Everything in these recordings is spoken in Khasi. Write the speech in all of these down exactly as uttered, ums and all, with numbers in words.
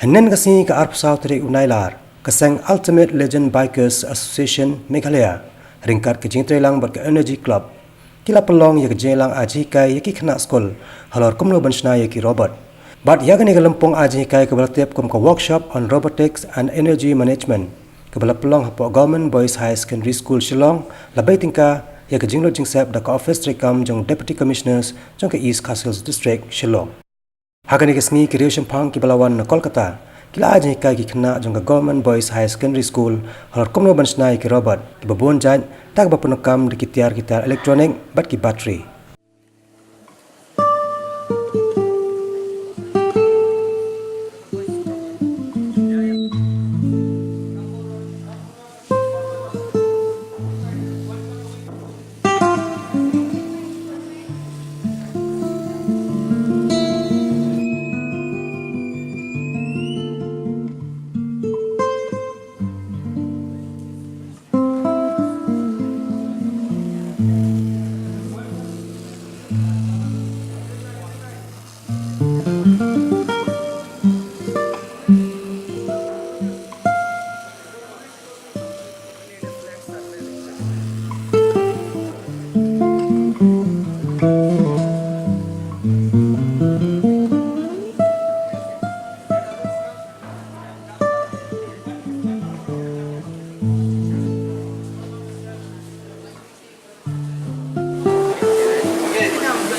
Hynnin ka sngi ka arphew saw tarik u Nailar, ka seng Ultimate Legend Bikers Association Meghalaya, ryngkat ka jingtreilang bad ka Energy Club, ki la pynlong ïa ka jingïalang ai jinghikai ïa ki khynnah skul halor kumno ban shna ïa ki robot. Bad ïa kane ka lympung ai jinghikai kaba la tip kum ka Workshop on Robotics and Energy Management, kaba la pynlong hapoh Government Boys Higher Secondary School Shillong, la bei tyngka ïa ka jinglut jingsep da ka ophis treikam jong Deputy Commissioners jong ka East Khasi Hills District, Shillong. Ha kane ka sngi ki riew shemphang kiba la wan na Kolkata, ki la ai jinghikai ki khynnah jong ka Government Boys Higher Secondary School halor kumno ban shna ïa ki robot kiba bun jait, da kaba pyndonkam da ki tiar ki tiar electronic bad ki battery. Okay.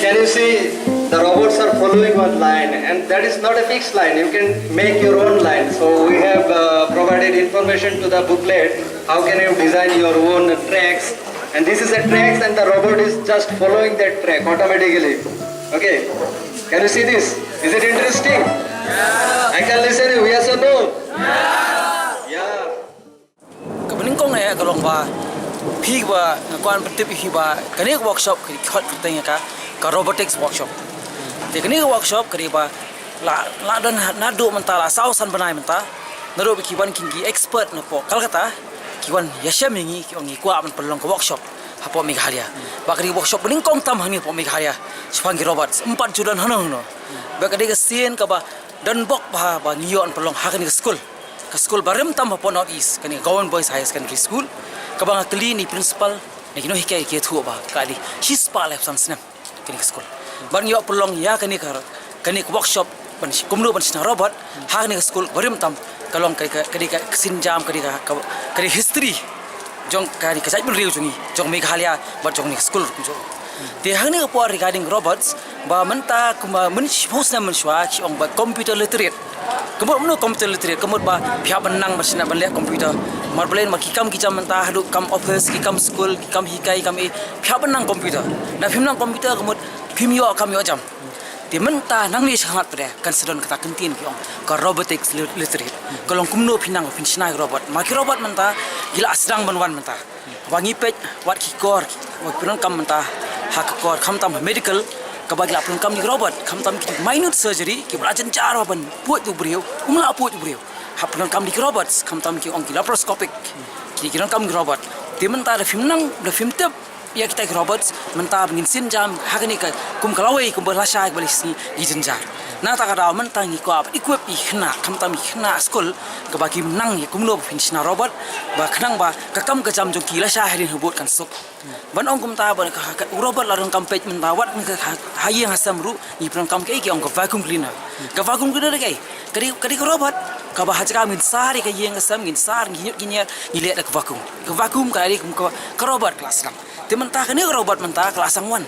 Can you see, the robots are following one line, and that is not a fixed line. You can make your own line. So we have uh, provided information to the booklet. How can you design your own tracks? And this is a tracks, and the robot is just following that track automatically. Okay. Can you see this? Is it interesting? I can listen you. Yes or no? Yeah. Kaba nyngkong eh ka long ba phi ba nga kwah ban pyntip ïa phi ba kane ka workshop ka dei khot kyrteng ïa ka, ka robotics workshop. Te kane ka workshop ka dei ba la, la don naduh mynta, la saw san bnai mynta, naduh ba ki wan ki, ki expert napoh Kolkata ki wan ïashem ïa ngi, ki ong ngi kwah ban pynlong ka workshop hapoh Meghalaya. Ba ka dei ka workshop ba nyngkong tam hangne hapoh Meghalaya shaphang ki robot. Ym pat ju don hano hano. Ba ka dei ka sien kaba don bok ba, ba ngi ïoh ban pynlong ha kane ka skul. Ka skul barim tam hapoh North East, kane ka Government Boys Higher Secondary School, kaba nga kylli na i principal, na ki nonghikai, ki ïathuh ba ka dei shispah laiphew san snem kane ka skul. Bad ngi ïoh pynlong ïa kane ka, kane ka workshop ban shi-, kumno ban shna robot ha kane ka skul barim tam, ka long ka, ka, ka dei ka, ka sienjam, ka dei ka, ka, ka dei history jong kane ka jaitbynriew jong ngi, jong Meghalaya bad jong kane ka skul ruh kumjuh. Te hangne ka por regarding robots, ba mynta kumba mynshwa, snem mynshwa ki ong ba computer literate. Ka mut kumno computer literate? Ka mut ba phi hap ban nang ban shna ban leh computer. Mar balei? Namar ki kam ki jam mynta haduh kam office, ki kam skul, ki kam hikai, ki kam ei, phi hap ban nang computer. Lada phim nang computer ka mut phim ïoh kam ïoh jam. Te mynta nangne shakhmat pat kan sa don kata ka kyntien ki ong ka robotics li-, literate. Ka long kumno phi nang phin shna ïa ki robot. Namar ki robot mynta ki la sdang ban wan mynta. Ba ngi peit wat ki kor, wat ki pyndonkam mynta ha ka kor, khamtam ha medical, kaba ki la pyndonkam ïa ki robot, khamtam ki minute surgery, kiba la jynjar ban poi u briew, um lah poi u briew. Hap pyndonkam ïa ki robot, khamtam ki ong ki laparoscopic, ki, ki donkam ïa ki robot. Te mynta lada phim nang, lada phim tip ïa kita ki robot, mynta ba ngin sienjam ha kane ka kum ka lawei, kum ba lashai, kum ba la sngi, ki jynjar. Na kata ka daw mynta ngi kwah ban equip ïa ki khynnah, khamtam ïa ki khynnah skul, kaba kim nang ïa kumno ba phin shna robot, ba khnang ba ka kam ka jam jong ki lashai hadien habud kan suk. Ban ong kumta ba ka, ka, u robot la donkam peit mynta wat ka, ka, ha ïing ha sem ruh ngi pyndonkam kaei ki ong ka vacuum cleaner. Ka vacuum cleaner kaei? Ka dei, ka dei ka robot kaba ha jaka ngin sar ïa ka ïing ka sem, ngin sar, ngin ñiut, ngin ñiar, ngi leh da ka vacuum. Ka vacuum ka dei kum ka, ka robot ka la sdang. Te mynta kane ka robot mynta ka la sdang wan.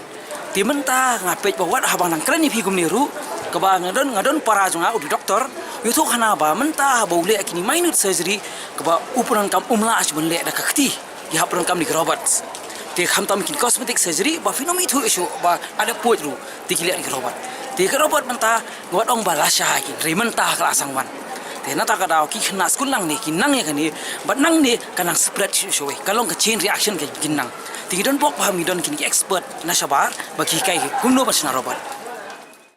Te mynta nga peit ba wat haba nga nang kren ïa phi kumne ruh, kaba nga don, nga don para jong nga u dei doktor, u ïathuh khana ba mynta haba u leh kine minute surgery, kaba u pyndonkam um lah shuh ban leh da ka kti. Ki hap pyndonkam da ki robot. Te khamtam ki cosmetic surgery ba phin ym ithuh shuh ba lada poi ruh te ki leh da ki robot. Te ki robot mynta nga wat ong ba lashai ki, hynrei mynta ka la sdang wan. Te na kata ka daw ki khynnah skul nangne ki nang ïa kane, bad nangne ka nang spread shuh shuh wei. Ka long ka chain reaction ka kin nang. Te ngi don bok ba ngi don kine ki expert na shabar ba ki hikai ki kumno ban shna robot.